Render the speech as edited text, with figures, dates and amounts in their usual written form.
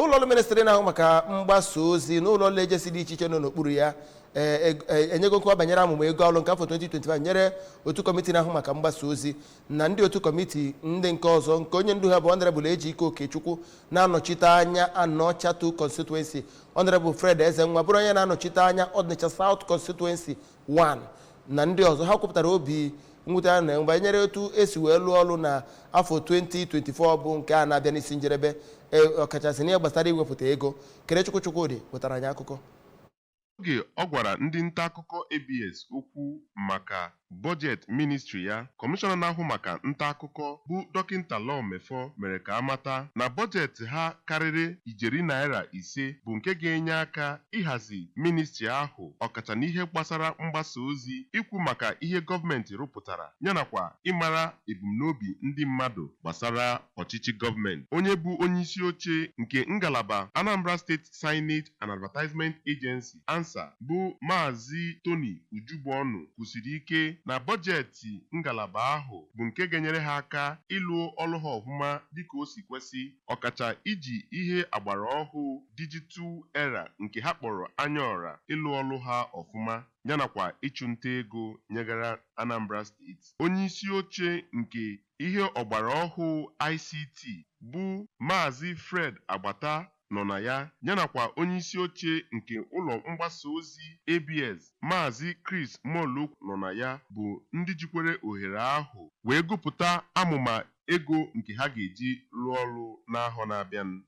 Ụlọọrụ ministri na-ahụ maka mgbasa ozi na ụlọọrụ agency dị iche iche nọ n'okpuru ya enyego nkọwa banyere amụma ego ọrụ nke afọ 2025 nyere otu kọmiti na-ahụ maka mgbasa ozi na ndị otu kọmiti ndị nke ọzọ, nke onye ndu ha bụ Honorable Ejike Okechukwu na-anọchite anya Anaocha 2 Constituency, Honorable Fred Ezenwa bụrụ onye na-anọchite anya Onitsha South Constituency 1 na ndị ọzọ. Ha kwupụtara obi mwute ha na banyere otu esi wee lụọ ọrụ na afọ 2024 bụ nke a na-abịa n'isi njedebe, ọkachasị n'ihe gbasara iwepụta ego. Kelechukwu Chukwudị wetara anyị akụkọ. Oge ọ gwara ndị nta akụkọ ABS okwu maka bọjetị ministri ya, kọmishọna na-ahụ maka nta akụkọ bụ Dọkịta Law Mefor mere ka amata na bọjetị ha karịrị ijeri naira 5 bụ nke ga-enye aka ịhazi ministri ahụ, ọkacha n'ihe gbasara mgbasa ozi, ikwu maka ihe gọọmenti rụpụtara, yanakwa ịmara ebumnobi ndị mmadụ gbasara ọchịchị gọọmenti. Onye bụ onyeisi oche nke ngalaba Anambra State Signage and Advertisement Agency, ANSAA, bụ Maazị Tony Ujugbuonu, kwusiri ike na bọjetị ngalaba ahụ bụ nke ga-enyere ha aka ịlụ ọrụ ha ọfụma dịka o si kwesị, ọkacha iji ihe agbara ọhụụ digital era nke ha kpọrọ anya ọra ịlụ ọrụ ha ọfụma, yanakwa ịchụnta ego nyegara Anambra Steeti. Onye isi oche nke ihe ọgbara ọhụụ ICT bụ Maazị Fred Agbata nọ na ya, yanakwa onyeisi oche nke ụlọ mgbasa ozi ABS, Maazị Chris Moluk, nọ na ya, bụ ndị jikwere ohere ahụ wee gụpụta amụma ego nke ha ga-eji rụọ ọrụ n'ahọ na-abịanụ.